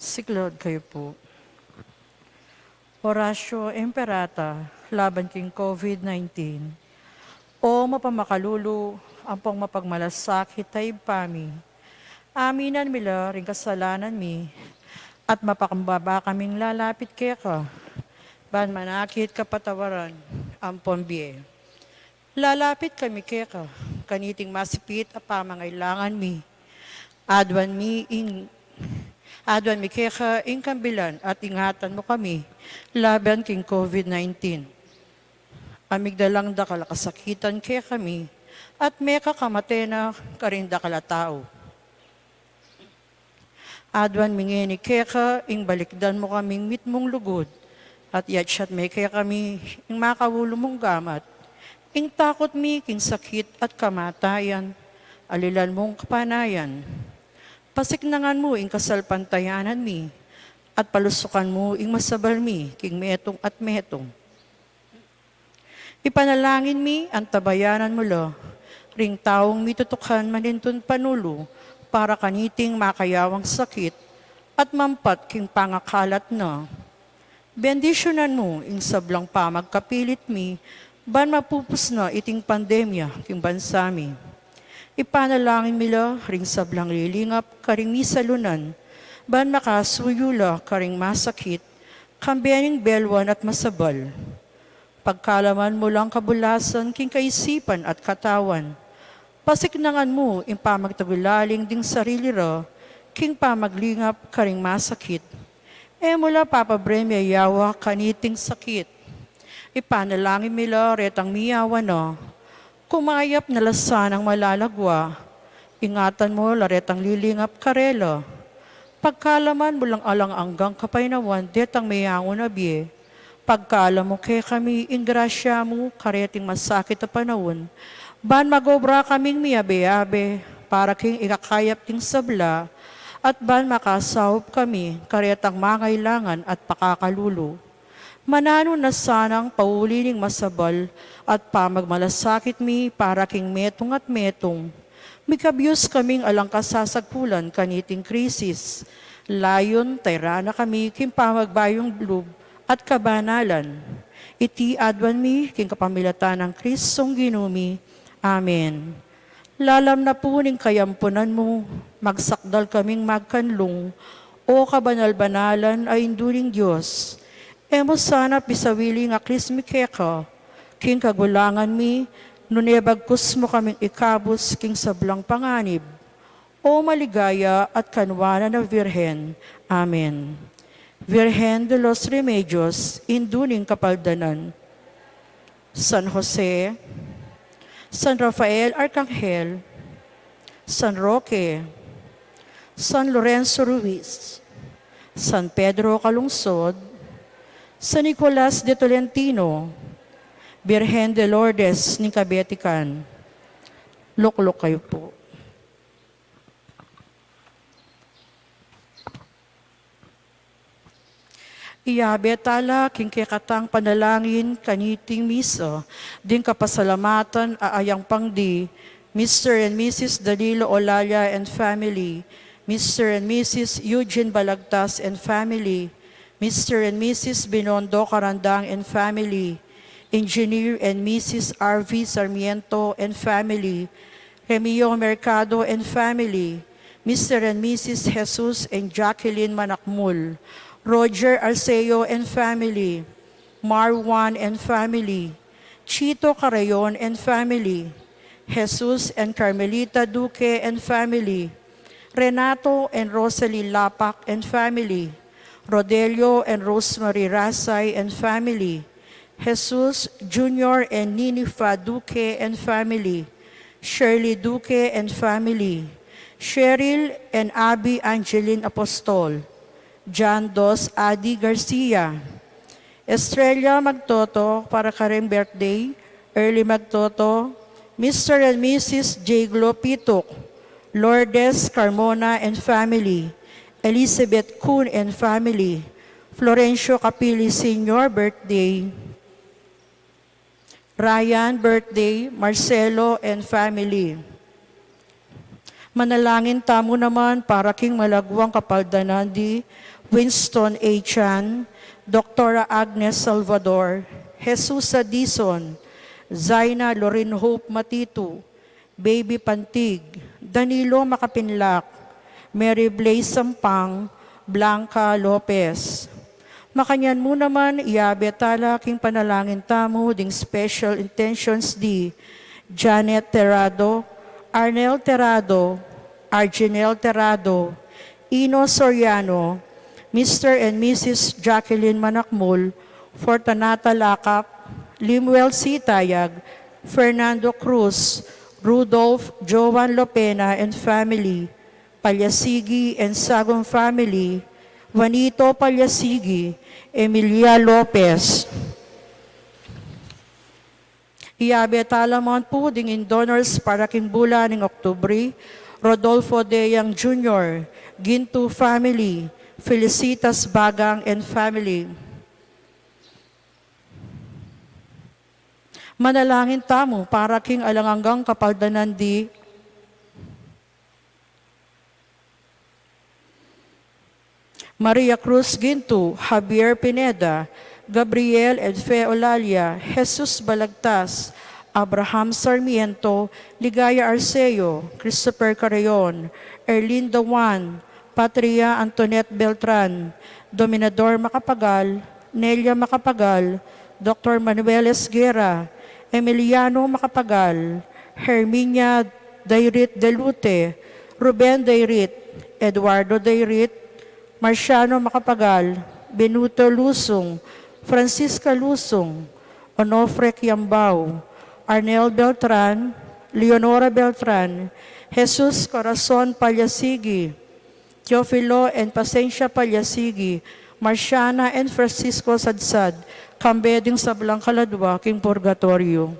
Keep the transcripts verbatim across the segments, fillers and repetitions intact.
Siklaud kayu pu. Oratio Imperata laban king COVID nineteen. O mapamakalulu, ampong mapagmalasakit a Ibpa mi, aminan mi la ring kasalanan mi, at mapakumbaba kaming lalapit keka, ban manakit kapatawaran ampon bie. Lalapit kami keka kaniting masipit a pamangailangan mi. Aduan mi ing, aduan mi keka ing kambilan at ingatan mu kami laban king COVID nineteen. Amigdalang dakal a kasakitan kekami at mekakamate na karing dakal a tau. Aduan mi ngeni keka ing balikdan mu kaming mitmung lugud, at iyatyat me kekami ing makaulu mung gamat, ing takut mi king sakit at kamatayan, alilan mung kapanayan. Pasiknangan mu ing kasalpantayanan mi, at palusukan mu ing masabal mi king metung at metung. Ipanalangin mi, antabayanan mu la ring taung mitutukan manintun panulu para kaniting makayawang sakit at mampat king pangakalat na. Bendisyunan mu ing sablang pamagkapilit mi ban mapupus na iting pandemya king bansa mi. Ipanalangin mi la ring sablang lilingap karing misalunan ban makasuyu la karing masakit, kambe ning belwan at masabal. Pagkalaman mu lang kabulasan king kaisipan at katawan. Pasiknangan mu ing pamagtagulaling ding sarili ra king pamaglingap karing masakit. E mu la papabremya yawa kaniting sakit. Ipanalangin mi la retang miyawa na. Kumayap na la sanang malalagwa. Ingatan mu la retang lilingap karela. Pagkalaman mu lang alang anggang kapaynawan detang meyangu na bie. Pagkalam mu kekami ing grasya mu kareting masakit a panaun, ban magobra kaming miyabe-abe para king ikakayap ding sabla, at ban makasaup kami karetang mangailangan at pakakalulu. Mananu na sanang pauli ning masabal at pamagmalasakit mi para king metung at metung. Mikabyus kaming alang kasasagkulan kaniting krisis. Layun, tayra na kami king pamagbayung lub at kabanalan. Iti aduan mi king kapamilatan nang Kristong Ginu mi. Amen. Lalam na pu ning kayampunan mu, magsakdal kaming magkanlung, O kabanal-banalan a Indu ning Dios. E mu sana pisawili ing aklis mi keka king kagulangan mi, nune bagkus mu kaming ikabus king sablang panganib. O maligaya at kanwanan a Virgen. Amen. Virgen de los Remedios, Indu ning Kapaldanan. San Jose, San Rafael Arcangel, San Roque, San Lorenzo Ruiz, San Pedro Calungsod, San Nicolas de Tolentino, Birhen de Lourdes ning Kabetikan. Lukluk kayu pu. Iyabe tala king kekatang panalangin kaniting misa ding kapasalamatan a ayang pangdi Mister and Missus Danilo Olalla and family, Mister and Missus Eugene Balagtas and family, Mister and Missus Binondo Carandang and family, Engineer and Missus R V Sarmiento and family, Remio Mercado and family, Mister and Missus Jesus and Jacqueline Manakmul, Roger Arceo and family, Marwan and family, Chito Carayon and family, Jesus and Carmelita Duque and family, Renato and Rosalie Lapac and family, Rodelio and Rosemary Rasay and family, Jesus Junior and Ninifa Duque and family, Shirley Duque and family, Cheryl and Abby Angeline Apostol, John Dos Adi Garcia, Estrella Magtoto para karing birthday, Early Magtoto, Mister and Missus J. Glopituk, Lourdes Carmona and family, Elizabeth Kun and family, Florencio Capili Senior birthday, Ryan birthday, Marcelo and family. Manalangin tamu naman para king malagwang kapaldanan di Winston A. Chan, Doktora Agnes Salvador, Jesusa Dizon, Zaina Lorin Hope Matitu, Baby Pantig, Danilo Makapinlak, Mary Blaze Sampang, Blanca Lopez. Makanyan mu naman, iabe tala king panalangin tamu ding special intentions di Janet Terrado, Arnel Terrado, Arginel Terrado, Ino Soriano, Mister and Missus Jacqueline Manakmul, Fortunata Lakap, Limuel C. Tayag, Fernando Cruz, Rudolph Joan Lopena and family, Palyasigi and Sagum family, Juanito Palyasigi, Emilia Lopez. Iabe tala man pu ding indonors para king bulan ning Oktubre, Rodolfo Deyang Junior, Gintu family, Felicitas Bagang and family. Manalangin tamu para king alang anggang kapaldanan di Maria Cruz Gintu, Javier Pineda, Gabriel and Fe Olalia, Jesus Balagtas, Abraham Sarmiento, Ligaya Arceo, Christopher Carreon, Erlinda Juan, Patria Antoinette Beltran, Dominador Macapagal, Nelia Macapagal, Doktor Manuel Esguerra, Emiliano Macapagal, Herminia Dairit Delute, Ruben Dairit, Eduardo Dairit, Marciano Macapagal, Benuto Lusung, Francisca Lusung, Onofre Kiambao, Arnel Beltran, Leonora Beltran, Jesus Corazon Palyasigi, Teofilo and Pasencia Palyasigi, Marciana and Francisco Sadsad, kambe ding sablang kaladwa king purgatoryo.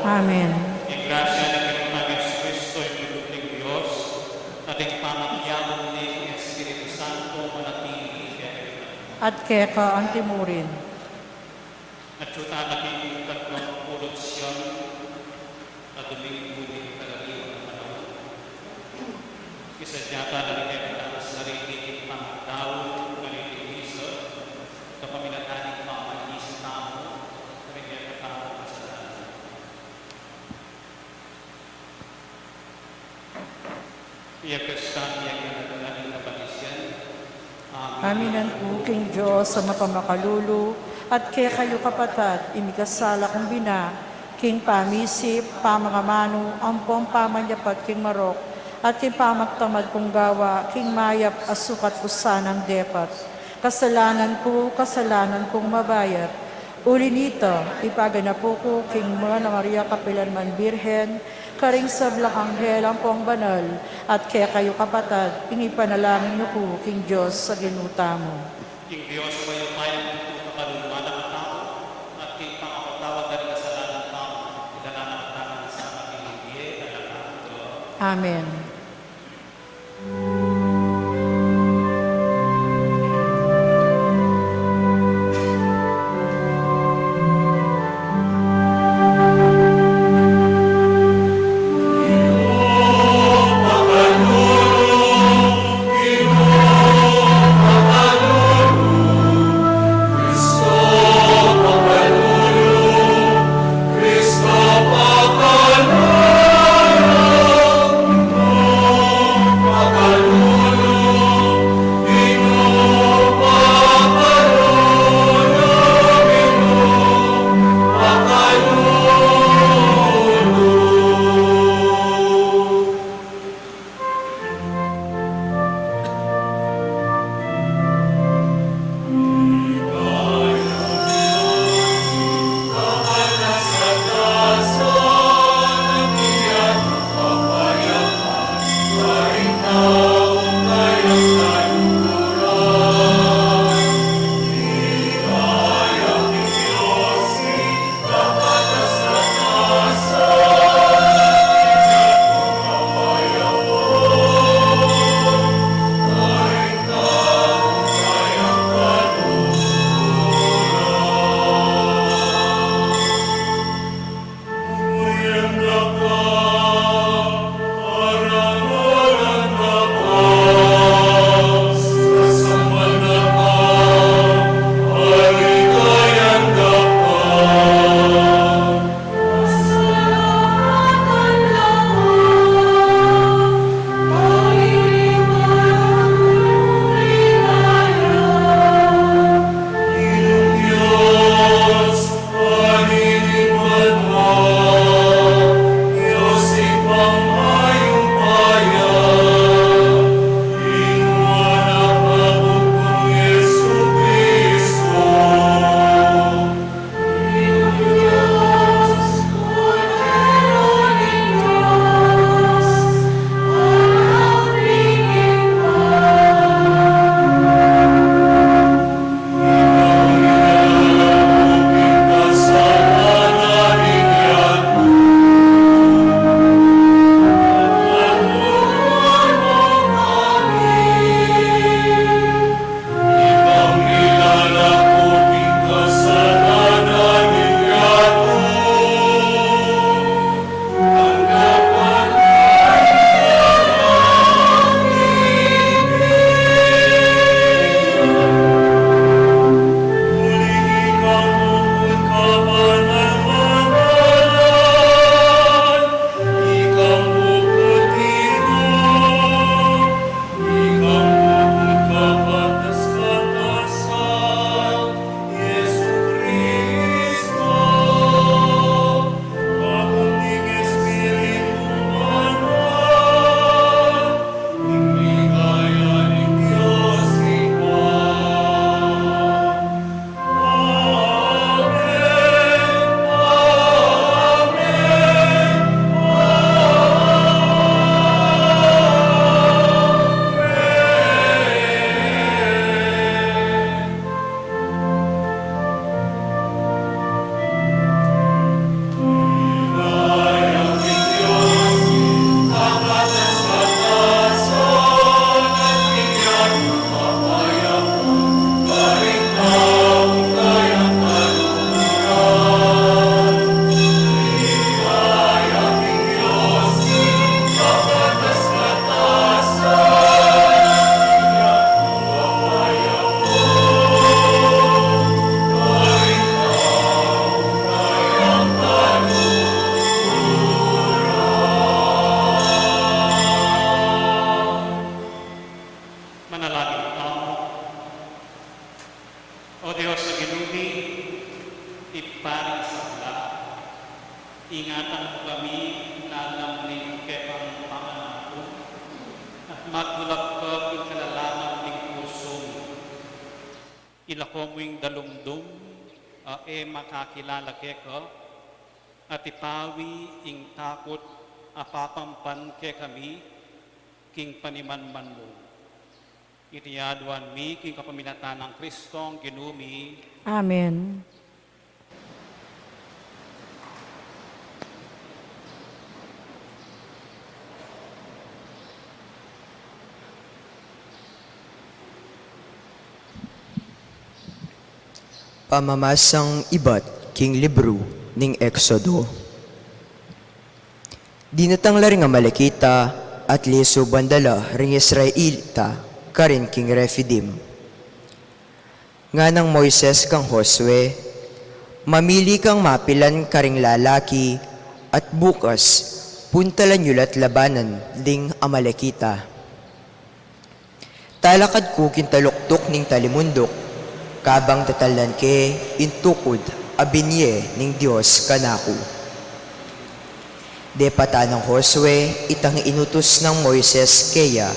Amen. Ing grasya ning Ginu tang Jesucristo, ing lugud ning Dios, at ing pamakiabe ning Espiritu Santo, manatili kekayu ngan. At keka antimurin. At yu ta na king ikatlumpulu't siyam a Domingo ning Karaniwan a Panaun. Isadya ta na ring kekatamung sarili king pamagdaun ning misa, kapamilatan ning pamamisa tamu, ring kekatamung kasalanan. Iya Kristan, iya Anak ning Kapatisian. Aminan ku king Dios a mapamakalulu, at kekayu kapatad, ing mikasala kung bina, king pamisip, pamangamanu, ampong pamanyapat king marok, at king pamagtamad kung gawa, king mayap a sukat usan nang depat. Kasalanan ku, kasalanan kung mabayat. Uli nita, ipaganapu ku king Nuan a Maria, kapilan man Birhen, karing sablang anghel ampong banal, at kekayu kapatad, ing ipanalangin yu ku king Dios a Ginu tamu. Ing Dios mayupayang tutu pakalulu na katamu, at king pangapatawad da ring kasalanan tamu, idala na katamu king bie alang angga. Amen. Ingatan mu kami lalam ning kekang panganakun, at magdulap ka king kalalaman ning pusu mi. Ilako mu ing dalumdum a e makakilala keka, at ipawi ing takut a papampan kekami king panimanman mu. Iti aduan mi king kapamilatan nang Kristong Ginu mi. Amen. Pamamasang ibat king libru ning Exodo. Dinatang la ring Amalekita at lisuban da la ring Israelita karin king Refidim. Nganang Moises kang Josue, "Mamili kang mapilan karing lalaki, at bukas puntalan yu la't labanan ding Amalekita." Talakad ku king taluktuk ning talimunduk, kabang tatalnan ke ing tukud a binye ning Dios kanaku. Depatan nang Josue itang inutus nang Moises keya,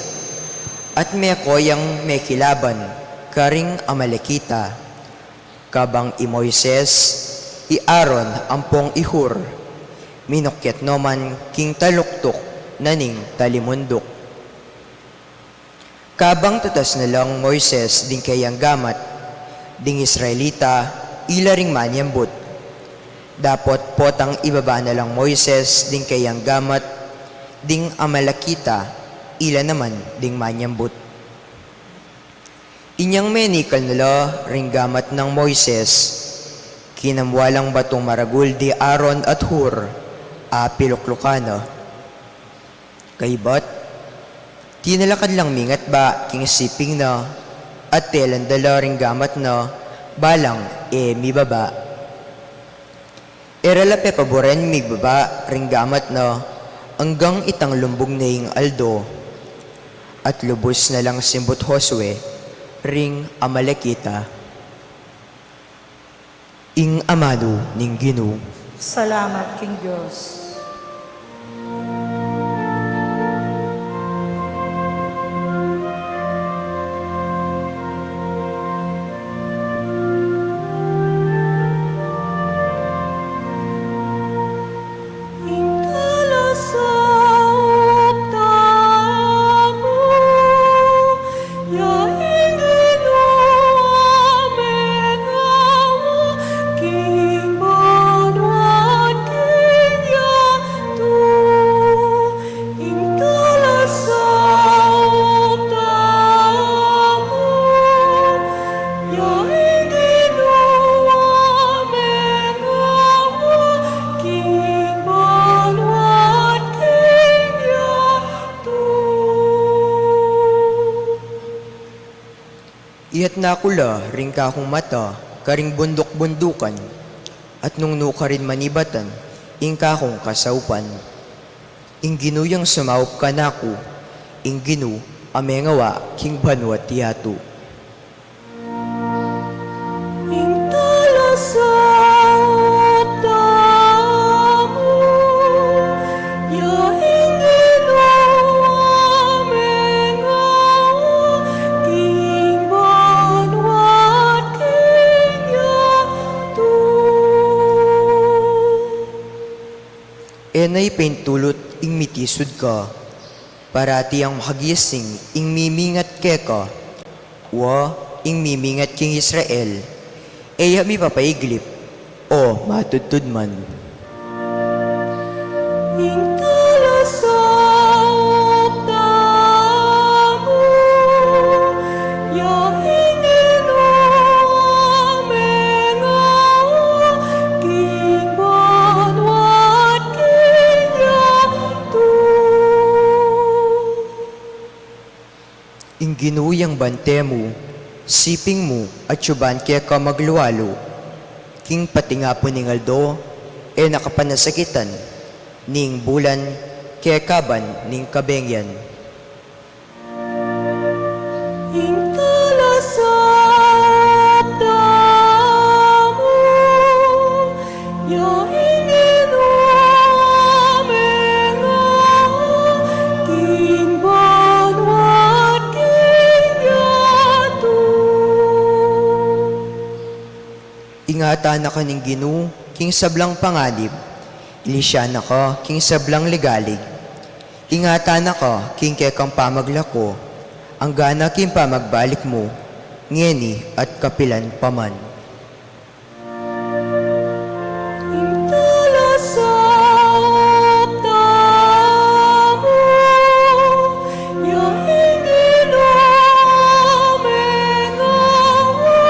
at meko yang mekilaban karing Amalekita. Kabang i Moises, i Aaron ampong i Hur, minukyat no man king taluktuk na ning talimunduk. Kabang tatas na lang Moises ding keyang gamat, ding Israelita ila ring manyambut. Dapot potang ibaba na lang Moises ding keyang gamat, ding Amalekita ila naman ding manyambut. Inyang menikal na la ring gamat nang Moises, kinamua lang batung maragul di Aaron at Hur, a piluklukan na. Kaybat, tinalakad lang mingatba king siping na, at telan da la ring gamat na, balang e mibaba. E ra la pepaburen migbaba ring gamat na anggang itang lumbung ne ing aldo. At lubus na lang simbut Josue ring Amalekita. Ing amanu ning Ginu. Salamat king Dios. Ibat na ku la ring kakung mata karing bunduk-bundukan, at nung nu karin manibatan ing kakung kasaupan. Ing Ginu yang sumaup kanaku, ing Ginu a mengawa king banua't yatu. Ing talasaup tamu, ya ing Ginu a mengawa king banua't king yatu. E na ipaintulut ing mitisud ka, parati yang makagising ing mimingat keka, wa ing mimingat king Israel, e ya mipapaiglip, o matudtud man. Ing talasaup tamu, ya ing Ginu a mengawa king banua't king yatu. Ing Ginu yang bante mu, siping mu, at suban keka maglualu. King patingapun ning aldo, e na ka panasakitan, ning bulan, kekaban ning kabengyan. Ing talasaup tamu, ya ing Ginu Ingatan na ka ning Ginu king sablang panganib, ilisyan na ka king sablang ligalig. Ingatan na ka king kekang pamaglako, angga na king pamagbalik mu, ngeni at kapilan pa man. Ing talasap tamu, ya ing Ginu a mengawa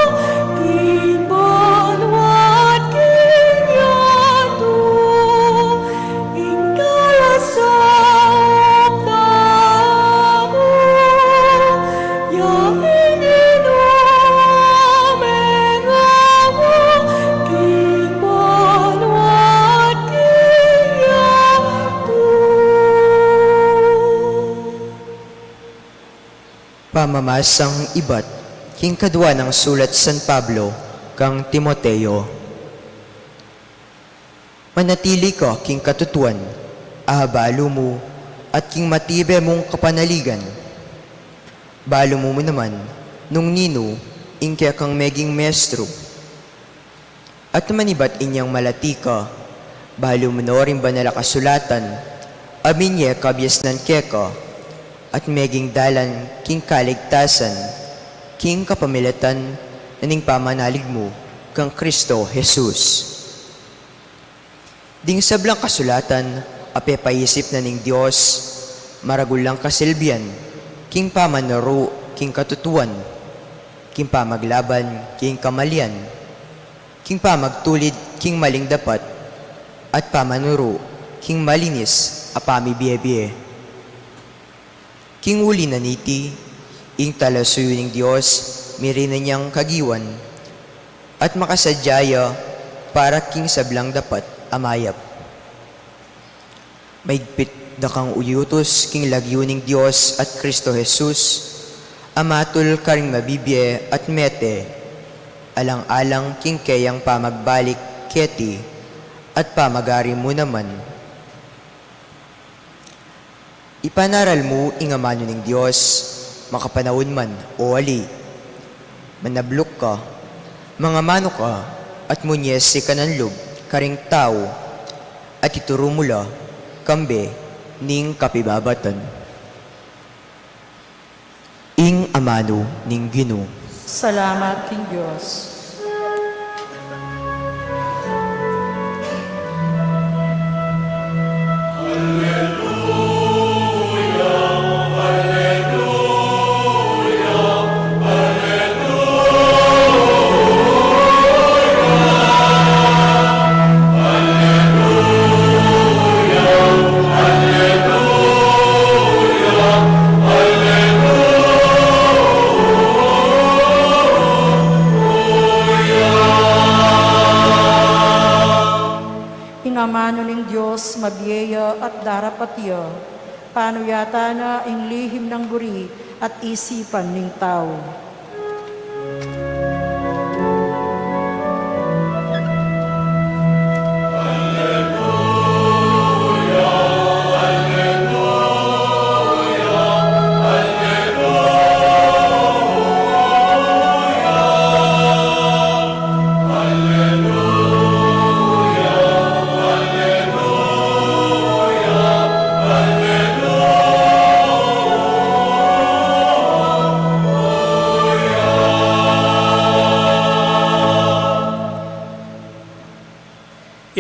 king banua't king yatu. Ing talasap tamu, ya ing Ginu a mengawa king banua't king yatu. Pamamasang ibat king kadua nang sulat San Pablo kang Timoteo. Manatili ka king katutuan, a balu mu, at king matibe mung kapanaligan. Balu mu naman nung ninu ing kekang meging maestro. At manibat inyang malati ka, balu mu no ring banal a kasulatan, a minye kabiasnan keka, at meging dalan king kaligtasan, king kapamilatan na ning pamanalig mu kang Kristo Jesus. Ding sablang kasulatan a pepaisip na ning Dios, maragul lang kasilbian king pamanuru king katutuan, king pamaglaban king kamalian, king pamagtulid king maling dapat, at pamanuru king malinis a pamibie-bie. King uli na niti, ing talasuyu ning Dios, mirinan yang kagiwan, at makasadya ya para king sablang dapat a mayap. Maigpit da kang uyutus king lagyu ning Dios at Kristo Jesus, a matul karing mabibie at mete, alang-alang king keyang pamagbalik keti, at pamagari mu naman. Ipanaral mu ing amanu ning Dios, makapanaun man o ali. Manabluk ka, mangamanu ka, at munyesi ka nang lub karing tau, at ituru mu la kambe ning kapibabatan. Ing amanu ning Ginu. Salamat king Dios. Ing amanu ning Dios mabie ya at darapat ya, panuyatan na ing lihim nang buri at isipan ning tau.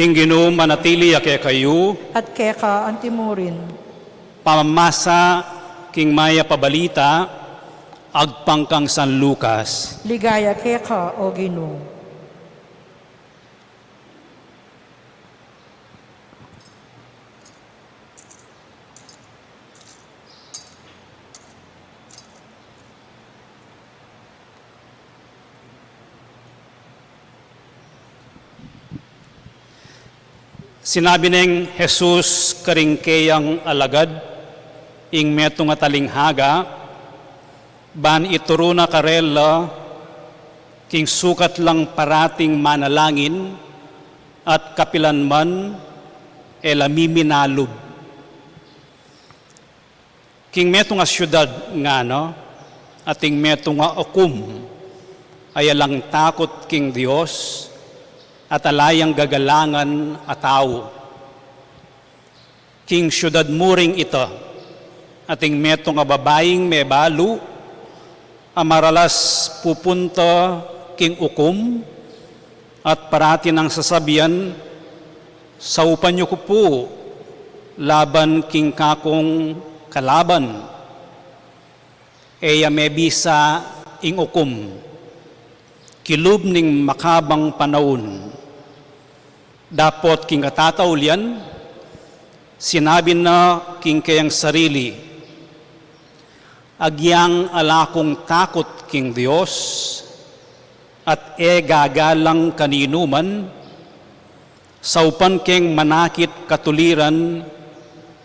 Ing Ginu manatili ya kekayu. At keka antimurin. Pamamasa king Mayap a Balita agpang kang San Lucas. Ligaya keka, O Ginu. Sinabi neng Jesus karing keyang alagad ing metung a talinghaga, ban ituru na karela king sukat lang parating manalangin at kapilan man e la miminalub. King metung a siudad ngana, ating metung a ukum, a alang takut king Dios, at ala yang gagalangan a tau. King siudad mu ring ita, ating metung a babaing mebalu, a maralas pupunta king ukum, at parati nang sasabian, "Saupan yu ku pu laban king kakung kalaban." E ya mebisa ing ukum kilub ning makabang panaun. Dapot king katataulian, sinabi na king kayang sarili, "Agyang ala kung takut king Dios, at e gagalang kaninuman, saupan keng manakit katuliran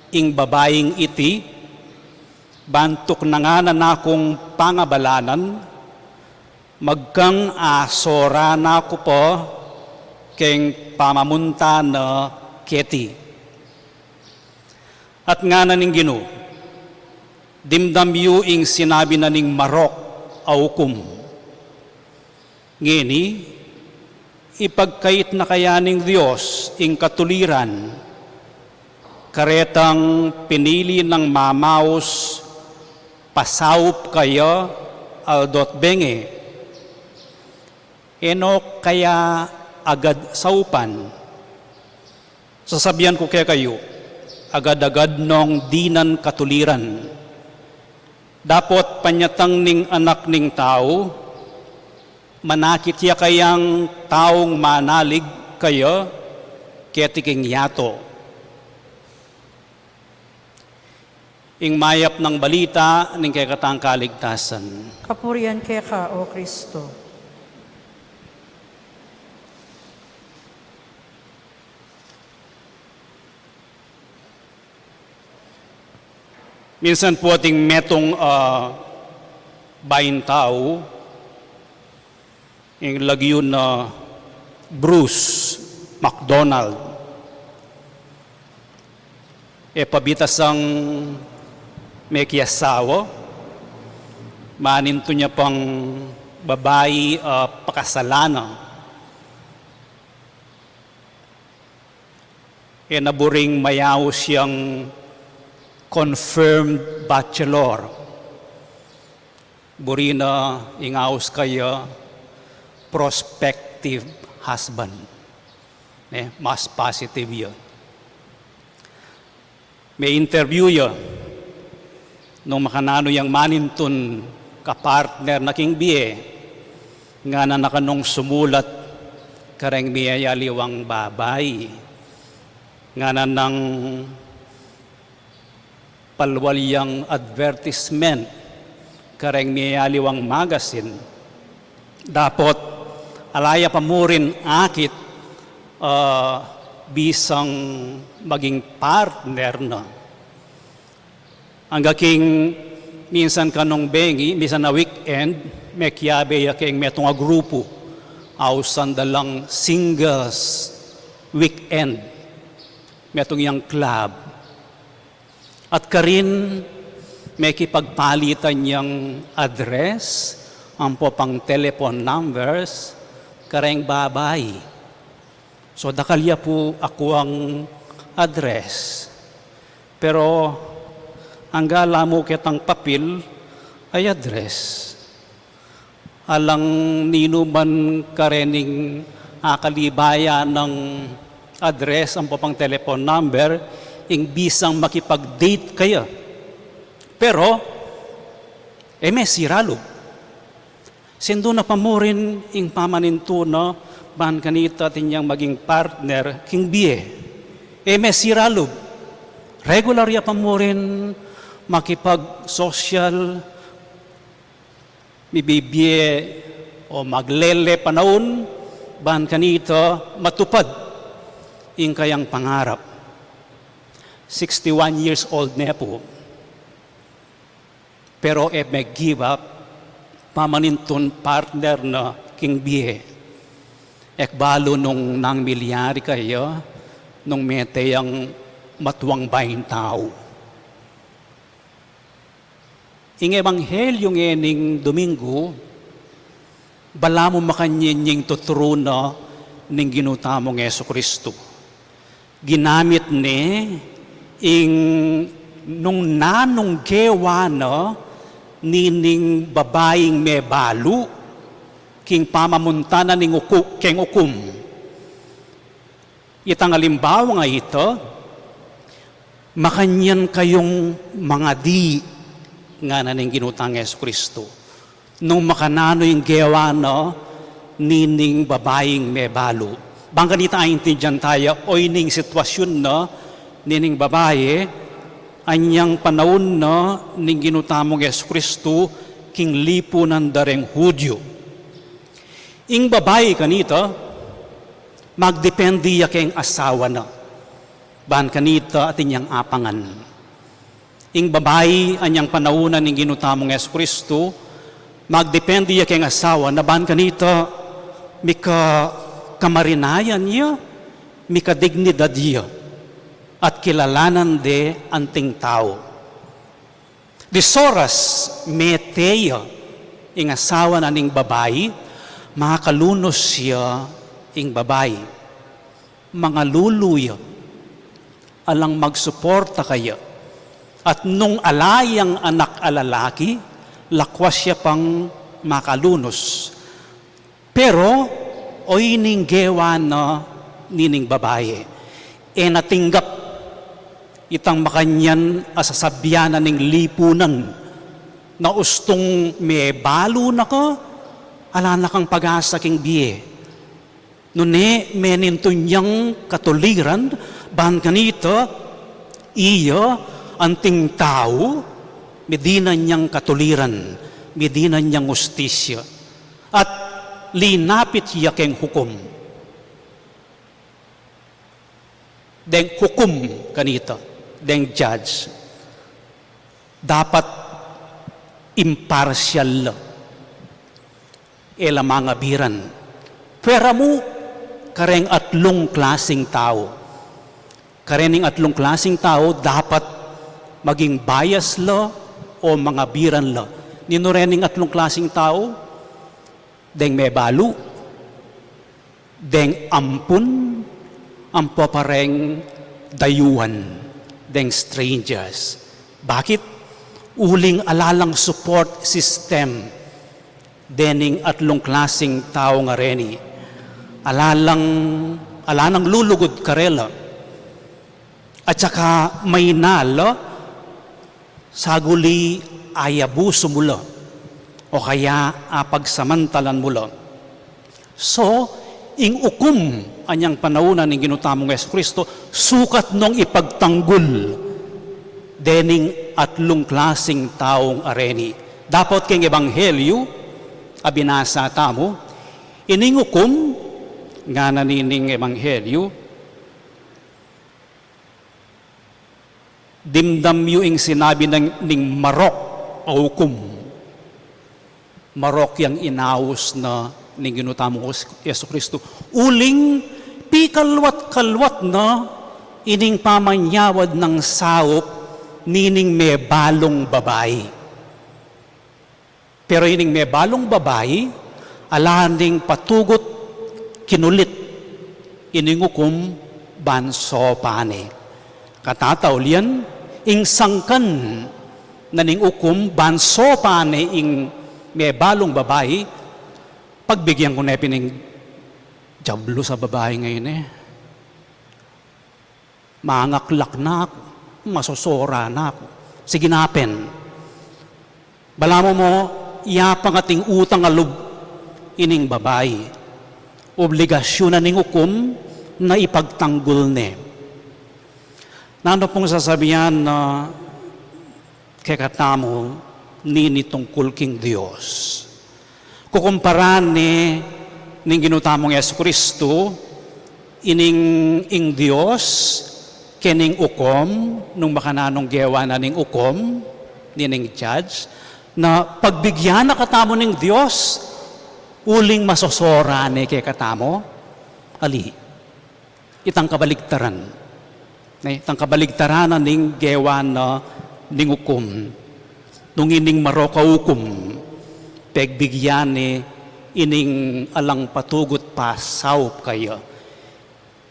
ing babaing iti, ban tuknangan na kung pangabalanan, magkang asora na ku pa keng pamamunta na keti." At ngana ning Ginu, "Dimdam yu ing sinabi na ning marok a ukum. Ngeni, ipagkait na kaya ning Dios ing katuliran, karetang pinili nang mamaus pasaup kaya aldo't bengi? E no kaya agad saupan? Sasabian ku kekayu, agad-agad nong dinan katuliran. Dapot panyatang ning Anak ning Tau, manakit ya kayang taung manalig kaya keti king yatu." Ing mayap nang balita ning kekatang kaligtasan. Kapurian keka, O Kristo. Minsan pu ating metung, ah, baing tau, ing lagyu na Bruce McDonald. E pa bitasang mekiasawa, manintun ya pang babai, ah, pakasalan na. E na buring mayaus yang confirmed bachelor. Buri na ing aus kaya prospective husband. Ne, mas positive ya. Me-interview ya nung makananu yang manintun kapartner na king bie, ngana na kanung sumulat kareng miyayaliwang babai. Ngana nang palwal yang advertisement kareng miyayaliwang magazine. Dapot ala ya pa murin akit, ah, bisang maging partner na. Angga king minsan kanung bengi, minsan a weekend, mekiabe ya keng metung a grupu. Ausan da lang singles weekend. Metung yang club. At karin, mekipagpalitan yang address, ampo pang telephone numbers, kareng babai. So, dakal ya pu akuang address. Pero, angga la mu ketang papil, ay address. Alang ninuman karening akalibayan nang address ampo pang telephone number, ing bisang makipag-date kaya. Pero, e me siralub. Sindu na pa murin ing pamanintun na ban kanita atin yang maging partner king bie. E me siralub. Regular ya pa murin makipag-social, mibibie o maglele panaun, ban kanita matupad ing kayang pangarap. Sixty-one years old ne pu. Pero e me give up, pamanintun partner na king bie. E ku balu nung nanu milyari kaya, nung mete yang matuang baing tau. Ing ebanghelyu ngening Domingo, balamu makanyan ing tuturu na ning Ginu tamung Jesu Kristu. Ginamit ne ing nung nanung gewa na nining babaing mebalu king pamamunta na ning uku-, keng ukum. Itang alimbawa nga ita, makanyan kayung mangadi, ngana ning Ginu tang Jesu Kristu, nung makananu ing gewa na nining babaing mebalu. Bang kanita aintindian taya, o ining sitwasyun na nining babai, anyang panaun na ning Ginu tamung Jesu Kristu king lipunan da reng Hudyu. Ing babai kanita, magdepende ya keng asawa na. Ban kanita atin yang apangan. Ing babai anyang panaun na ning Ginu tamung Jesu Kristu, magdepende ya keng asawa na ban kanita mika kamarinayan ya, mika dignidad ya, at kilalanan de anting tau. Di soras mete ya ing asawa na ning babai, makalunus ya ing babai. Mangalulu ya. Alang magsuporta kaya. At nung ala yang anak a lalaki, lakwas ya pang makalunus. Pero, o ining gewa na nining babai, e na tinggap itang makanyan a sasabian na ning lipunan na ustung mebalu na ka, ala na kang pag-asa king bie. Nune menintun yang katuliran, ban kanita, iya, anting tau, midinan yang katuliran, midinan yang ustisya. At linapit ya keng hukum. Deng hukum kanita, deng judge, dapat impartial la. E la mangabiran. Pwera mu kareng atlung klasing tau. Karening atlung klasing tau, dapat maging bias la o mangabiran la. Ninu rening atlung klasing tau? Deng mebalu, deng ampun, ampo pa reng dayuan, deng strangers. Bakit? Uling ala lang support system dening atlung klasing tau ngareni. Ala lang, ala nang lulugud karela. At saka mainal, saguli ayabusu mu la, o kaya apagsamantalan mu la. So, ing ukum anyang panaun na ning Ginu tamung Jesu Kristu, sukat nong ipagtanggul dening atlung klasing taung areni. Dapot keng ebanghelyu a binasa tamu, ining ukum, ngana nining ebanghelyu, dimdam yu ing sinabi nang ning marok a ukum. Marok yang inaus na ning Ginu tamung Jesu Kristu. Uling pikalwat-kalwat na ining pamanyawad nang saup nining mebalung babai. Pero ining mebalung babai, ala ning patugut kinulit ining ukum ban sopan ne. Katataulian, ing sangkan na ning ukum ban sopan ne ing mebalung babai, pagbigyan ku ne pin ing diablu sa babai ngeni. Mangaklak na ku, masosora na ku. Sige na pin. Balamu mo, ya pa nga ating utang a lub ining babai. Obligasyun na ning ukum na ipagtanggul ne. Nanu pung sasabian na kekatamu nini tungkul king Dios? Kukumparan ne ning Ginu tamung Jesu Kristu ining ing Dios kening ukum, nung makananung gewa na ning ukum, nining judge, na pagbigyan na katamu ning Dios, uling masosora ne kekatamu? Ali. Itang kabaligtaran. Ne, itang kabaligtaran na ning gewa na ning ukum. Nung ining marok a ukum, pegbigyan ne ining alang patugut pasaup kaya.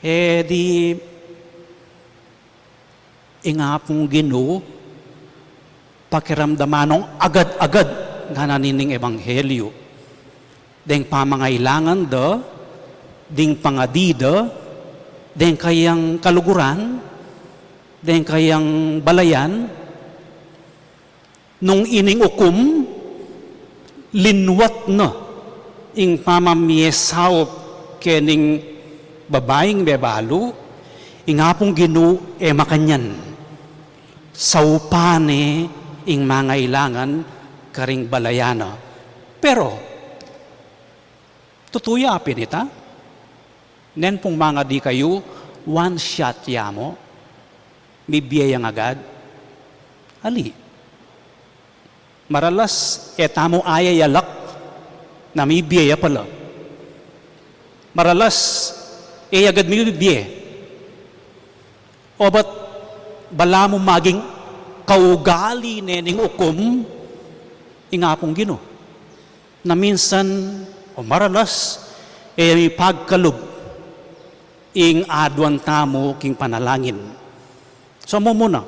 E di ing Apung Ginu, pakiramdaman nong agad-agad ngana ning ebanghelyu. Deng pamangailangan da, ding pangadi da, deng kayang kaluguran, deng kayang balayan, nung ining ukum, linwat na ing pamamie saup kening babaing bebalu, ing Apung Ginu e makanyan. Saupan ne ing mangailangan karing balayan na. Pero, tutu ya pin ita? Nen pung mangadi kayu, one shot ya mu, mibie yang agad? Ali. Maralas, e tamu ayayalak na mibie ya pala. Maralas, e agad mibie. Obat balamu maging kaugali ne ning ukum ing Apung Ginu. Na minsan, o maralas, e mipagkalub ing aduan tamu king panalangin. So, mumuna,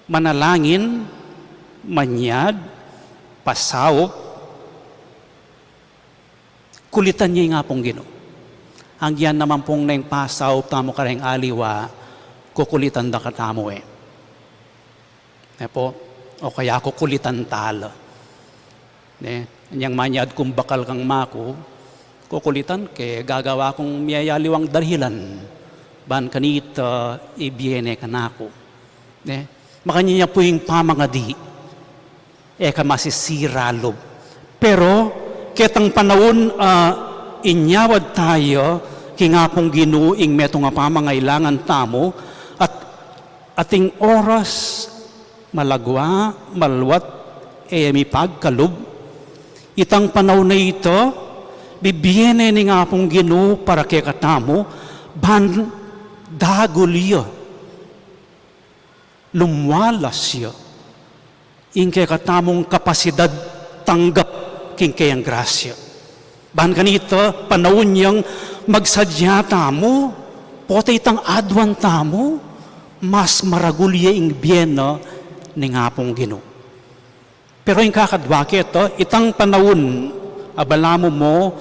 manalangin, manyad, pasaup, kulitan ye ing Apung Ginu. Anggian naman pung neng pasaup tamu kareng aliwa, kukulitan da katamu e. E po, o kaya kukulitan tala. Ne, anyang manyad kung bakal kang maku, kukulitan ke gagawa kung miyayaliwang dahilan. Ban kanita, ibie ne kanaku. Ne, makanyan ya pu ing pamangadi. E ka masisira lub. Pero, ketang panaun, a, inyawad taya king Apung Ginu ing metung a pamangailangan tamu, at ating oras, malagwa, malwat, e mipagkalub. Itang panaun a ita, bibie ne ning Apung Ginu para kekatamu, ban dagul ya. Lumwalas ya ing kekatamung kapasidad tanggap king keyang grasya. Ban kanita, panaun yang magsadya tamu, pota itang aduan tamu, mas maragul ya ing bie na ning Apung Ginu. Pero ing kakadwa keta, itang panaun a balamu mu,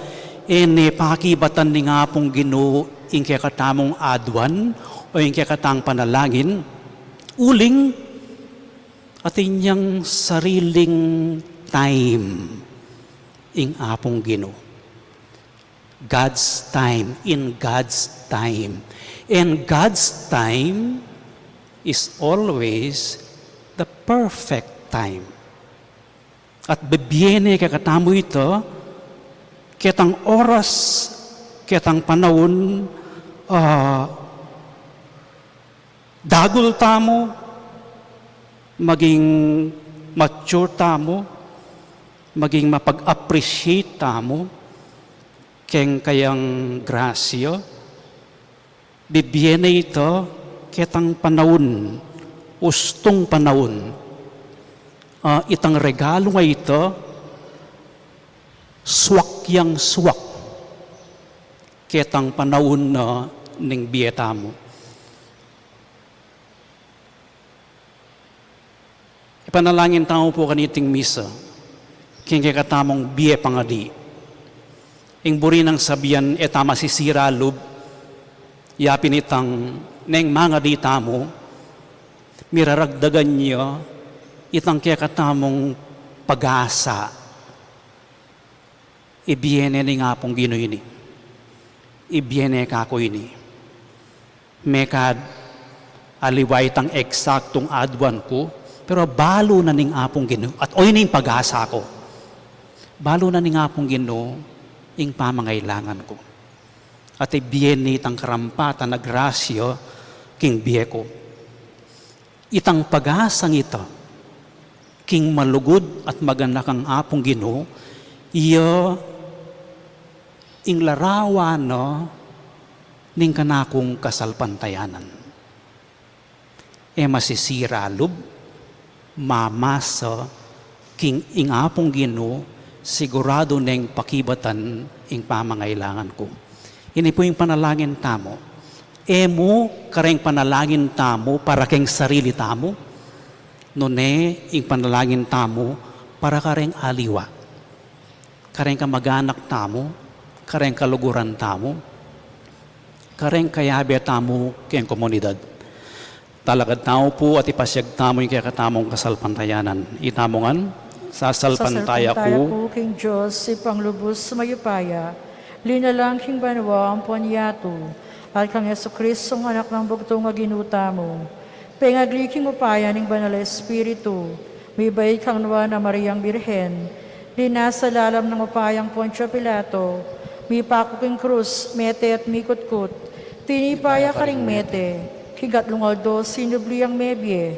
e ne pakibatan ning Apung Ginu ing kekatamung aduan o ing kekatang panalangin, uling atin yang sariling time ing Apung Ginu. God's time, in God's time. And God's time is always the perfect time. At bibie ne kekatamu ita, ketang oras, ketang panaun, a, dagul tamu, maging mature tamu, maging mapag-appreciate tamu keng kayang grasya. Bibie ne ita ketang panaun, ustung panaun. A, itang regalu a ita, suak yang suak ketang panaun na ning bie tamu. Ipanalangin tamu pu kaniting misa king kekatamung bie pangadi. Ing buri nang sabian, e ta masisira lub, yapin itang neng mangadi tamu, miraragdagan ya itang kekatamung pag-asa. Ibie ne ning Apung Ginu ini. Ibie ne kaku ini. Mekad aliwa itang eksaktung aduan ku, pero balu na ning Apung Ginu, at oyni ing pag-asa ku. Balu na ning Apung Ginu ing pamangailangan ku. At ibie ne itang karampatan a grasya king bie ku. Itang pag-asang ita, king malugud at maganakang Apung Ginu, iya ing larawan na ning kanakung kasalpantayanan. E masisira lub, mamasa king ing Apung Ginu Siguradu neng pakibatan ing pamangailangan ku. Ini pu ing panalangin tamu. E mu kareng panalangin tamu para keng sarili tamu, nune ing panalangin tamu para kareng aliwa, kareng kamag-anak tamu, kareng kaluguran tamu, kareng kayabe tamu keng komunidad. Talakad tamu pu at ipasiag tamu ing kekatamung kasalpantayanan. Itamu ngan, sasalpantaya ku king Dios, Ibpang lubus mayupaya, linalang king banua ampon yatu, at kang Jesucristong Anak nang bugtung a Ginu tamu. Pengagli king upaya ning Banal a Espiritu, mibait kang Nuan a Mariang Birhen, linasa lalam ning upayang Poncio Pilato, mipaku king krus, mete at mikutkut, tinipa ya karing mete, king katlung aldo sinubli yang mebie,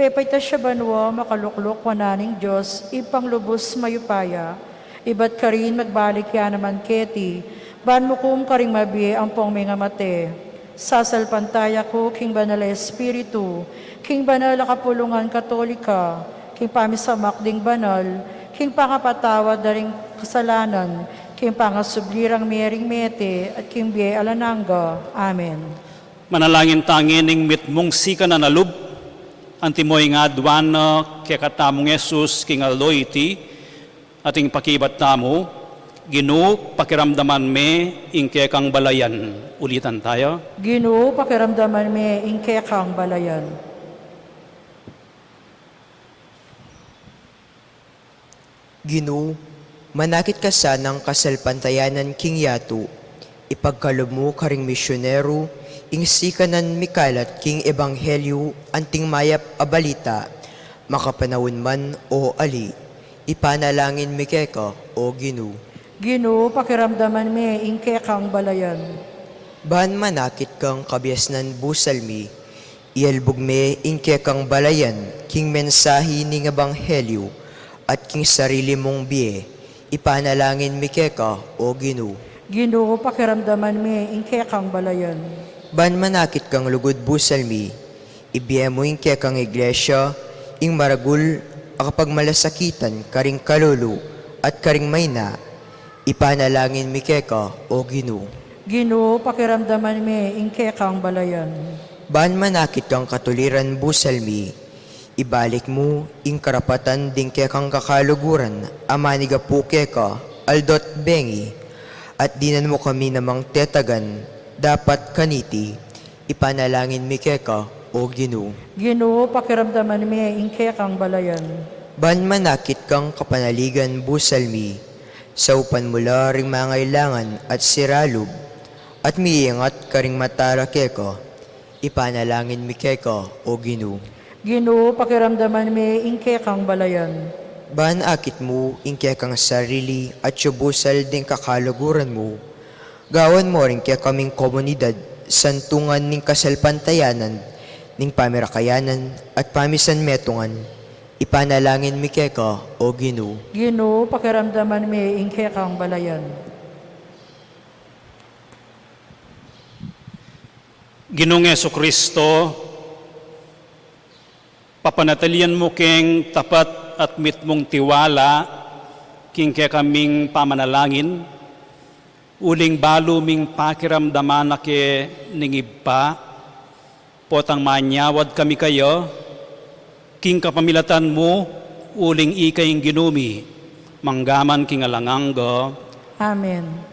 pepaitas ya banua, makalukluk wanan ning Dios, Ibpang lubus mayupaya, ibat karin magbalik ya naman keti, ban mukum karing mabie ampong mengamate. Sasalpantaya ku king Banal a Espiritu, king banal a kapulungan Katolika, king pamisamak ding banal, king pangapatawad da ring kasalanan, king pangasubli rang mie ring mete, at king bie alang angga. Amen. Manalangin ta ngening mitmung sikanan a lub, antimo ing aduan na kekatamung Jesus king aldo iti, at ing pakibat tamu, Ginu, pakiramdaman me ing kekang balayan. Ulitan taya. Ginu, pakiramdaman me ing kekang balayan. Ginu, manakit ka sanang kasalpantayanan king yatu, ipagkalub mu karing misyonero ing sikanan mikalat king ebanghelyo anting mayap a balita, makapanaun man o ali. Ipanalangin mi keka, O Ginu. Ginu, pakiramdaman me ing kekang balayan. Ban manakit kang kabiasnan busal mi, ialbug me ing kekang balayan king mensahi ning ebanghelyo at king sarili mung bie. Ipanalangin mi keka, O Ginu. Ginu, pakiramdaman me ing kekang balayan. Ban manakit kang lugud busal mi, ibie mu ing kekang iglesia ing maragul a kapagmalasakitan karing kalulu at karing maina. Ipanalangin mi keka, O Ginu. Ginu, pakiramdaman me ing kekang balayan. Ban manakit kang katuliran busal mi, ibalik mu ing karapatan ding kekang kakaluguran a manigapu keka aldo't bengi, at dinan mu kami namang tetagan dapat kaniti. Ipanalangin mi keka, O Ginu. Ginu, pakiramdaman me ing kekang balayan. Ban manakit kang kapanaligan busal mi, saupan mu la ring mangailangan at siralub, at miingat karing matala keka. Ipanalangin mi keka, O Ginu. Ginu, pakiramdaman me ing kekang balayan. Ban akit mu ing kekang sarili at yu busal ding kakaluguran mu, gawan mu ring kekaming komunidad santungan ning kasalpantayanan, ning pamirakayanan at pamisanmetungan. Ipanalangin mi keka, O Ginu. Ginu, pakiramdaman me ing kekang balayan. Ginung Jesucristo, papanatilian mu keng tapat at mitmung tiwala king kekaming pamanalangin, uling balu ming pakiramdaman na ke ning Ibpa, potang manyawad kami kaya, king kapamilatan mu, uling ika ing Ginu mi, mangga man king alang angga. Amen.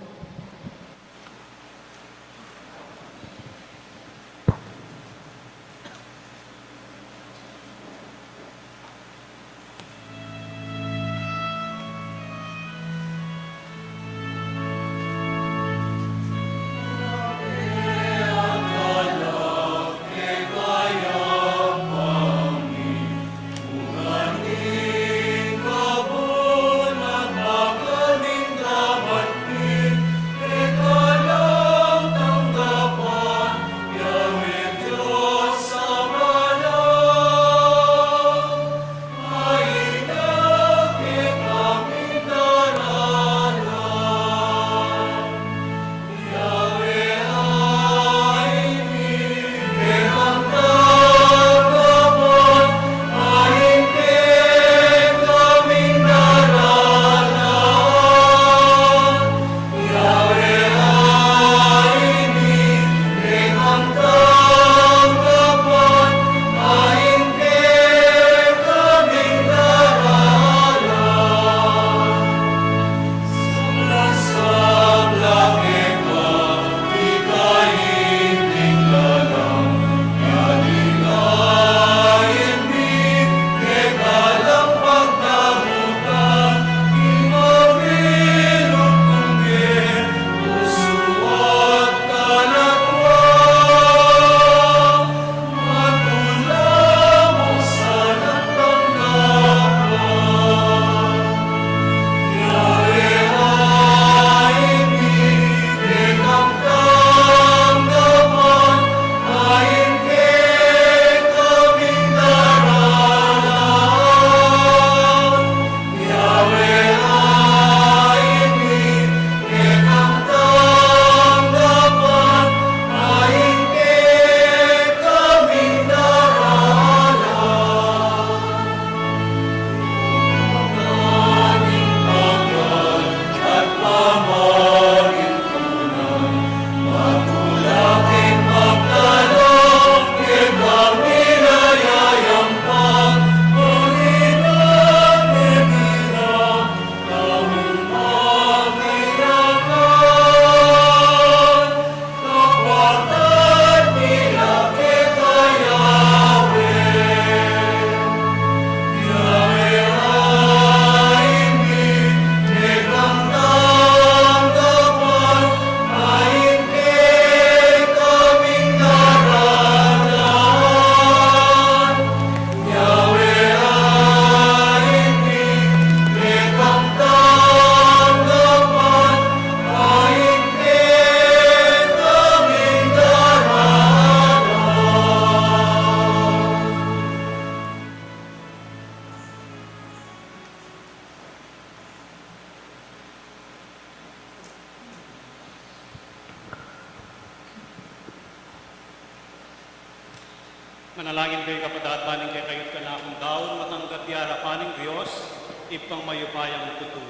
Manalangin kayu, kapatad, ban ing kekayu't kanakung daun matanggap ya arapan ning Dios, Ibpang mayupayang tutu.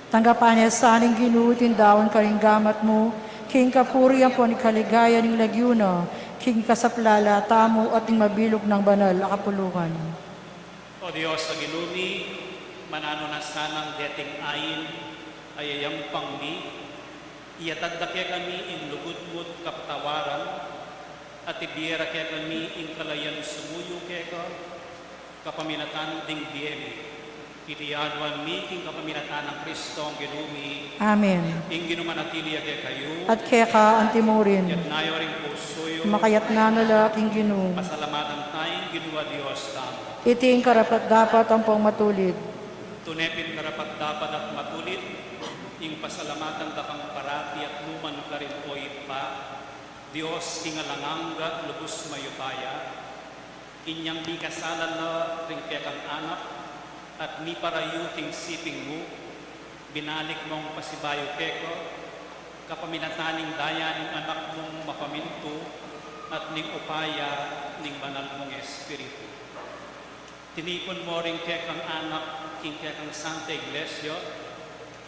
Tanggapan na sa ning Ginu iting daun karing gamat mu, king kapurian ampon kaligayan ning lagyu na, king kasaplalan tamu at ning mabilug nang banal a kapulungan. O Dios a Ginu mi, mananu na sanang deting ain a yayampang mi, iyatad da kekami ing lugud mu't kapatawaran, at ibie ra kekami ing kalayan sumuyu keka, kapamilatan ding bie mi. Iti yaduan mi king kapamilatan nang Kristong Ginu mi. Amen. Ing Ginu manatili ya kekayu. At keka antimurin. Yatna yu ring pusu yu. Makayatna na la king Ginu. Pasalamatan taya ing Ginu a Dios tamu. Iti ing karapat-dapat ampong matulid. Tune pin karapat-dapat at matulid ing pasalamatan da kang parati at nu man karin, o Ibpa, Dios king alang angga, lubus mayupaya, inyang mikasala la ring kekang anak at miparayu king siping mu, binalik mung pasibayu keka, kapamilatan ning daya ning Anak mung mapamintu at ning upaya ning Banal mung Espiritu. Tinipun mu ring kekang anak king kekang Santa Iglesia,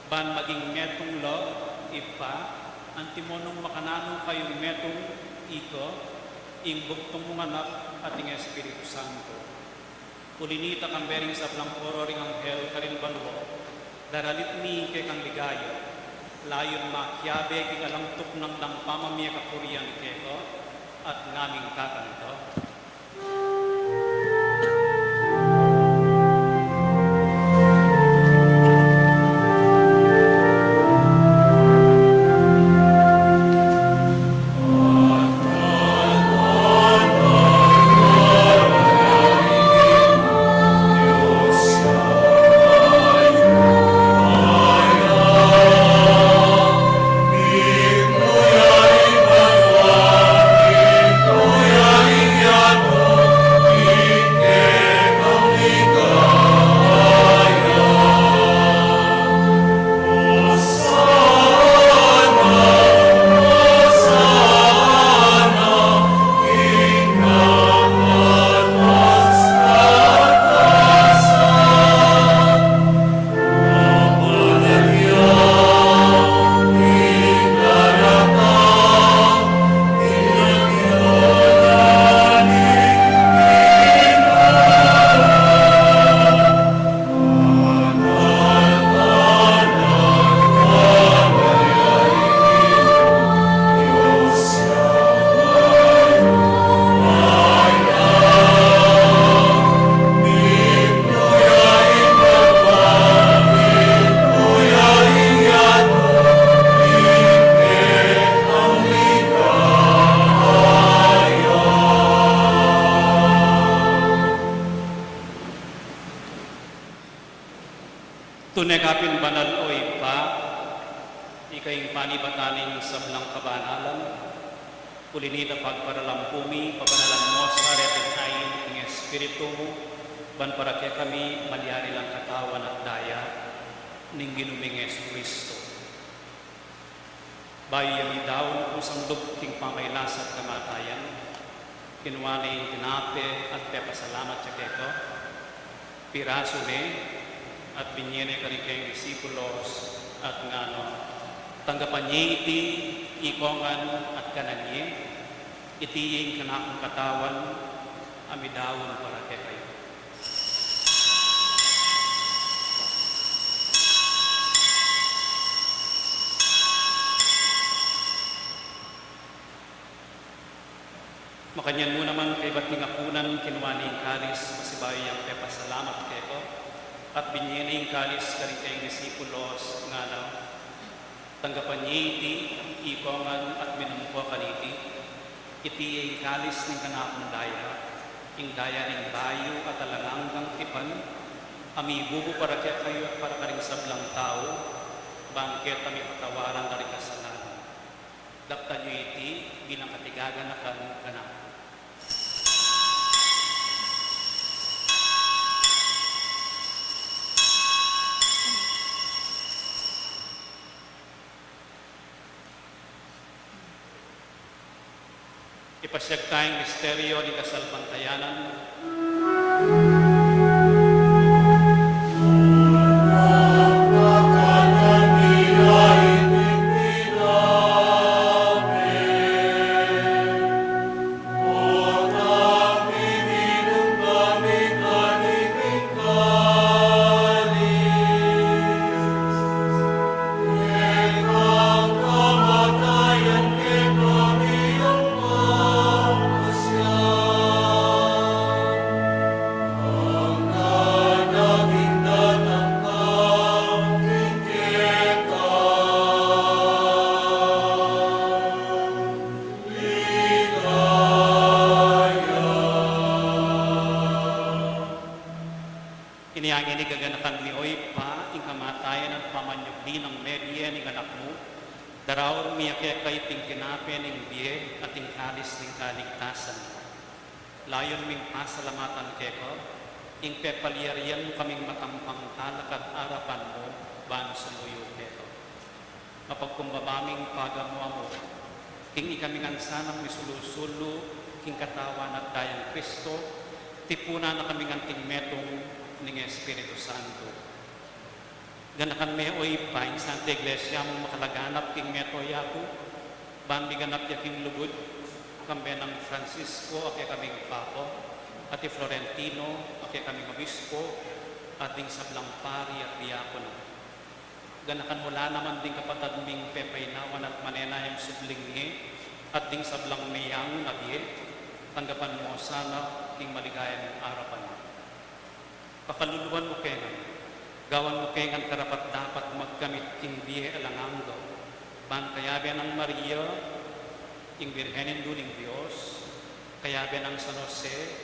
ban maging metung la, Ibpa, antimo nung makananu kayung metung ika, ing bugtung mung Anak at ing Espiritu Santo. Uli na nita, kambe ring sablang koro ring anghel karin banua, daralit mi ing kekang ligaya, layun makiabe king alang tuknang dang pamamie kapurian keka, at ngaming kakanta. Tune ka pin banal, o Ibpa, ika ing panibatan ning sablang kabanalan. Uli na nita, pagparalampu mi, pabanalan mu sa reting ain ing Espiritu mu, ban para kekami malyari lang katawan at daya ning Ginu ming Jesucristo. Bayu ya midaun kusang lub king pamailas at kamatayan, kinua ne ing tinape at pepasalamat ya keka, pirasu ne at binie ne karing kayang disipulos at ngana, tanggapan ye iti ikongan at kanan ye, iti ing kanakung katawan a midaun para kekayu. Makanyan mu naman kaybat ning apunan, kinua ne ing kalis, pasibayu yang pepasalamat keka, at binie ne ing kalis karing kayang disipulos, ngana, tanggapan ye iti ikongan at minum ko kaniti, iti ya ing kalis ning kanakung daya, ing daya ning bayu at alang anggang tipan, a mibubu para kekayu at para karing sablang tau, ban keta mipatawaran la ring kasalanan. Daptan yu iti bilang katigaganakan kanaku. Iti Pasiag taya king misteryo ning kasalpantayanan. Inya ngeni, gaganakan mi, O Ibpa, ing kamatayan at pamanyubli nang mebie ning Anak mu, daraun mi keka iting tinape ning bie at ing kalis ning kaligtasan. Layun ming pasalamatan keka ing pepalyarian mu kaming matampang talakad arapan mu ban sumuyu keka. Mapagkumbaba ming pagamu-amu king ikami ngan sanang misulu-sulu king Katawan at Dayang Kristo, tipunan na kaming anting metung ning Espiritu Santo. Ganakan me, O Ibpa, ing Santa Iglesia mung makalaganap king mabilug a yatu, ban miganap ya king lugud, kambe nang Francisco a kekaming Papa, at i Florentino a kekaming Obispo, at ding sablang pari at diakono. Ganakan mu la naman ding kapatad ming pepaynawan at manenayang subling mie, at ding sablang meyangu na bie, tanggapan mu sana king maligaya ming arapan. Pakaluluan mu ke ngan, gawan mu ke ngan karapat-dapat magkamit king bie alang angga, ban kayabe nang Maria, ing Birhen Indu ning Dios, kayabe nang San Jose,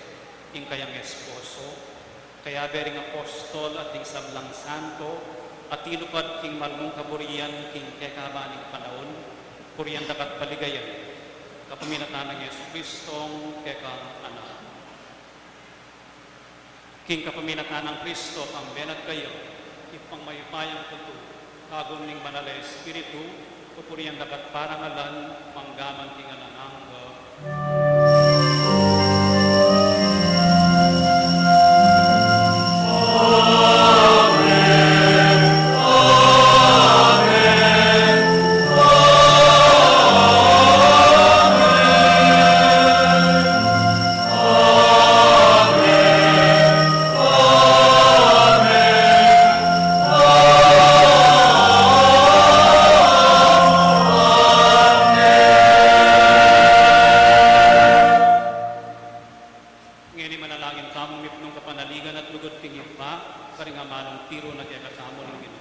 ing kayang esposo, kayabe ring apostol at ding sablang santo a tilupad king marmung kaburian king kekaban ning panaun, purian da ka at paligayan, kapamilatan nang Jesucristong kekang Anak. King kapamilatan nang Kristo, kambe na at kaya, Ibpang mayupayang tutu, kagum ning Banal a Espiritu, pupurian da ka at parangalan, mangga man king alang angga. Ngeni manalangin tamu mipnung kapanaligan at lugud king Ibpa, karing amanung tiru na kekatamu ning Ginu.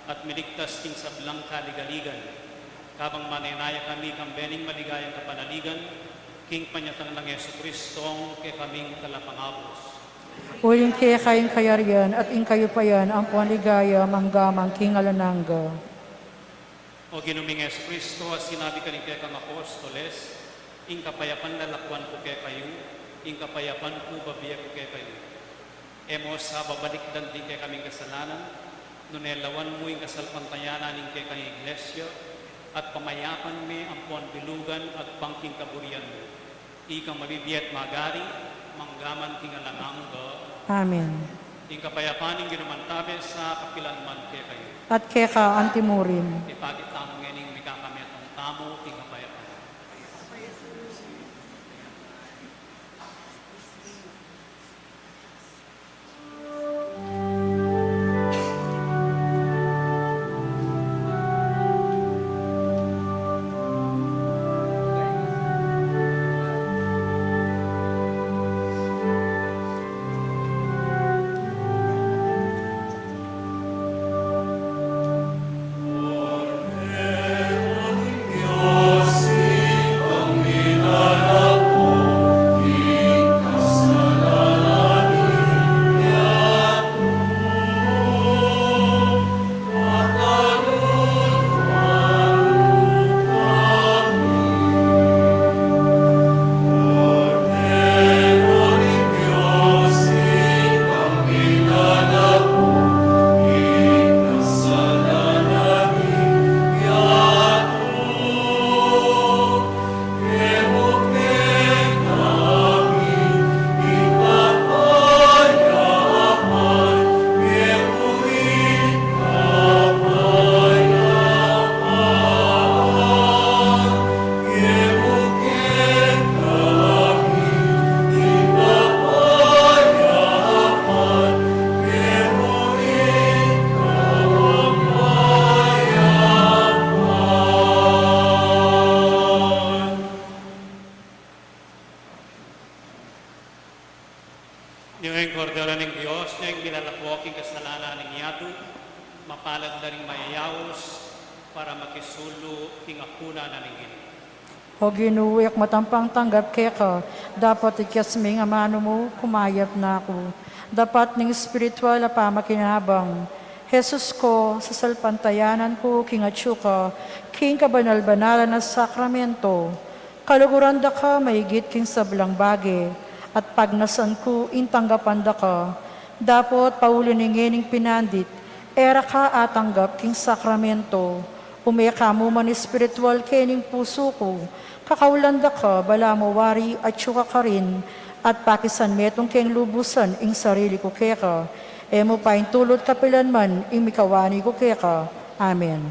at miligtas king sablang kaligaligan. Kabang manenaya kami kang beneng maligayang kapanaligan, king panyatang nang Jesucristong kekaming Talapangabus. Uling keka ing kayarian at ing kayupayan ampon ligaya mangga man king alang angga. O Ginu ming Jesucristo, a sinabi karing kekang apostoles, ing kapayapan lalakwan ku kekayu, ing kapayapan ku bibie ku kekayu. E mu sa babalikdan ding kekaming kasalanan, nune lawan mu ing kasalpantayanan ning kekang Iglesia, at pamayapan me ampon bilugan agpang king kaburian mu. Ikang mabibie at magari, mangga man king alang angga. Amen. Ing kapayapan ning Ginu mantabe sa kapilan man kekayu. At keka antimurin. Ipakit tamu ngening mikakametung tamu king kapayapan. Nia ing Kordero ning Dios, nia ing milalako king kasalanan ning yatu, mapalad la ring mayayaus para makisulu king apunan na ning Ginu. O Ginu, e ku matampang tanggap keka, dapot ikyas me ing amanu mu, kumayap na ku. Dapat ning espiritual a pamakinabang. Jesus ko, sasalpantayanan ku king atyu ka king kabanal-banalan a sakramento. Kaluguran da ka maigit king sablang bage, at pagnasan ku ing tanggapan da ka. Dapot pauli ning ngening pinandit, e ra ka atanggap king sakramento. Ume ka mu man espiritual kening pusu ku, kakaulan da ka, balamu wari atyu ka karin, at pakisan metung keng lubusan ing sarili ku keka. E mu paintulut kapilan man ing mikawani ku keka. Amen.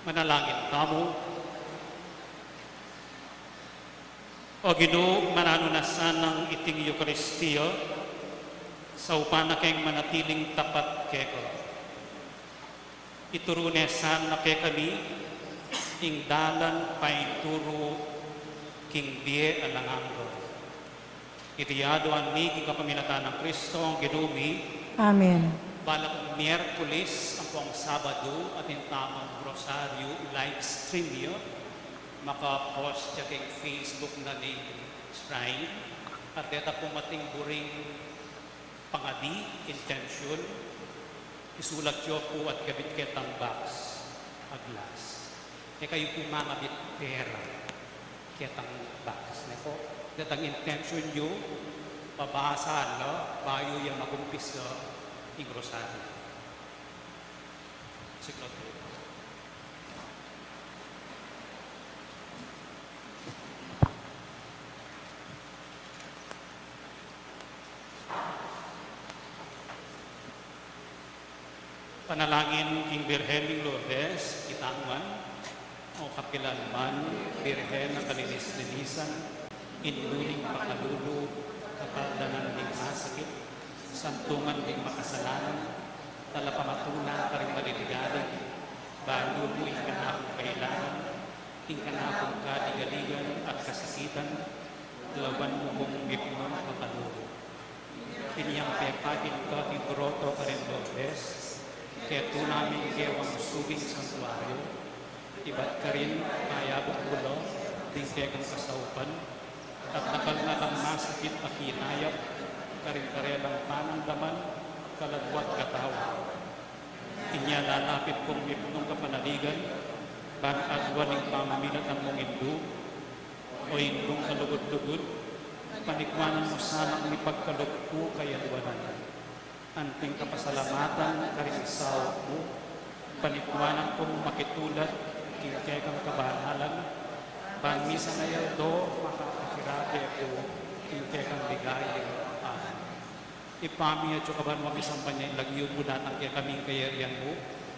Manalangin tamu. O Ginu, mananu na sanang iting Eukaristia, saupan na keng manatiling tapat keka. Ituru ne sana kekami ing dalan painturu king bie alang angga. Iti aduan mi king kapamilatan nang Kristong Ginu mi. Amen. Balang Miyerkules ampong Sabadu, atin tamung Rosario live stream ya. Maka-post ya king Facebook na ning Shrine. At deta pung atin buring pangadi, intention, isulat yu pu at ikabit ketang box a glass. E kayu pu mangabit pera ketang box, ne pu. Detang intention yu, pabasa la bayu ya mag-umpisa ing Rosario. Signal pu. Panalangin king Birhen ning Lourdes, kita man, o kapilan man, Birhen a kalinis-linisan, Indu ning pakalulu, kapaldanan ning masakit, santungan ning makasalanan, talapamatuna karing maliligalig, balu mu ing kanakung kailangan, ing kanakung kaligaligan at kasakitan, lawan mu kung mipnung pakalulu. Inyang pepakit ka king groto karin Lourdes, ketuna ming gewang subing santuario, ibat karin payabuk mu la ding kekang kasaupan, at dakal na kang masakit a kinayap karing karelang panandaman, kalagwat katawan. Inya lalapit kung mipnung kapanaligan, ban aduan ing pamamilatan mung Indu, o Indung kalugud-lugud, panikwanan mu sanang mipagkalub ku kayadwanan. Anting kapasalamatan karing saup mu, panikwanan kung makitulad king kekang kabanalan, ban misan a aldo makapakirake ku king kekang ligaya. Amen. Ibpa mi, atsu ka banua, misamban ya ing lagyu mu, datang kekami ing kayarian mu,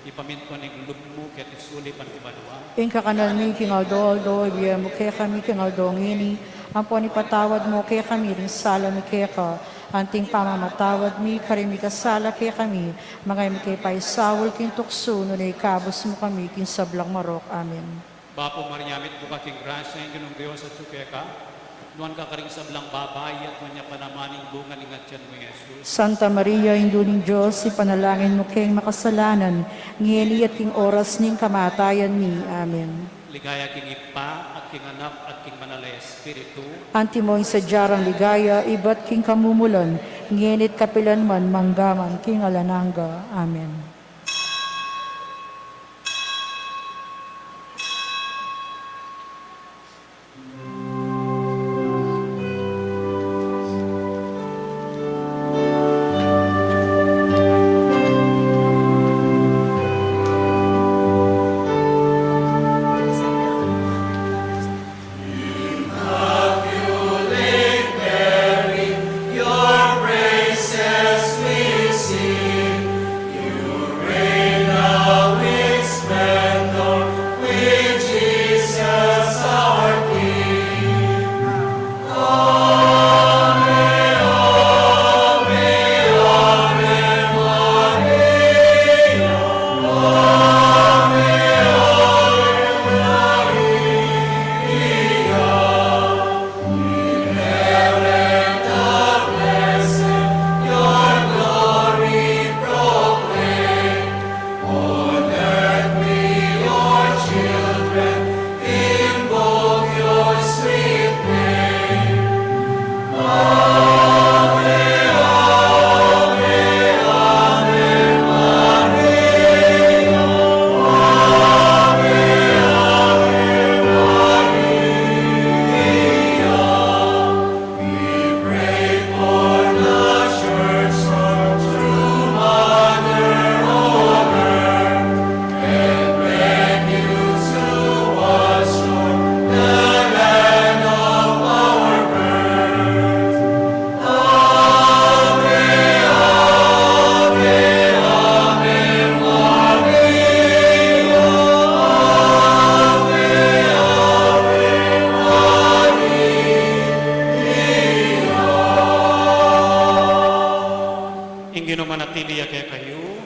mipamintuan ing lub mu keti sulip anti banua. Ing kakanan mi king aldo-aldo ibie mu kekami king aldo ngeni, ampon ipatawad mu kekami ding sala mi keka, anting pamamatawad mi karing mikasala kekami, manga e mu ke paisaul king tuksu, nune ikabus mu kami king sablang marok. Amen. Bapu Maria, mitmu ka king grasya, ing Ginung Dios atsu keka, nuan ka karing sablang babai, at nuan ya pa naman ing bunga ning atian mu, Jesus. Santa Maria, Indu ning Dios, ipanalangin mu keng makasalanan, ngeni at king oras ning kamatayan mi. Amen. Ligaya king Ibpa, at king Anak, at king Banal a Espiritu. Antimo ing sadya rang ligaya ibat king kamumulan, ngeni at kapilan man, mangga man king alang angga. Amen.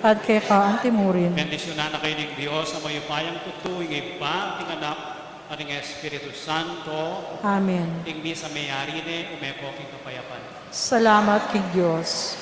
At keka antimurin. Bendisyunan na kayu ning Dios a mayupayang tutu, ing Ibpa, ing Anak, at ing Espiritu Santo. Amen. Ing misa meyari ne, ume ko king kapayapan. Salamat king Dios.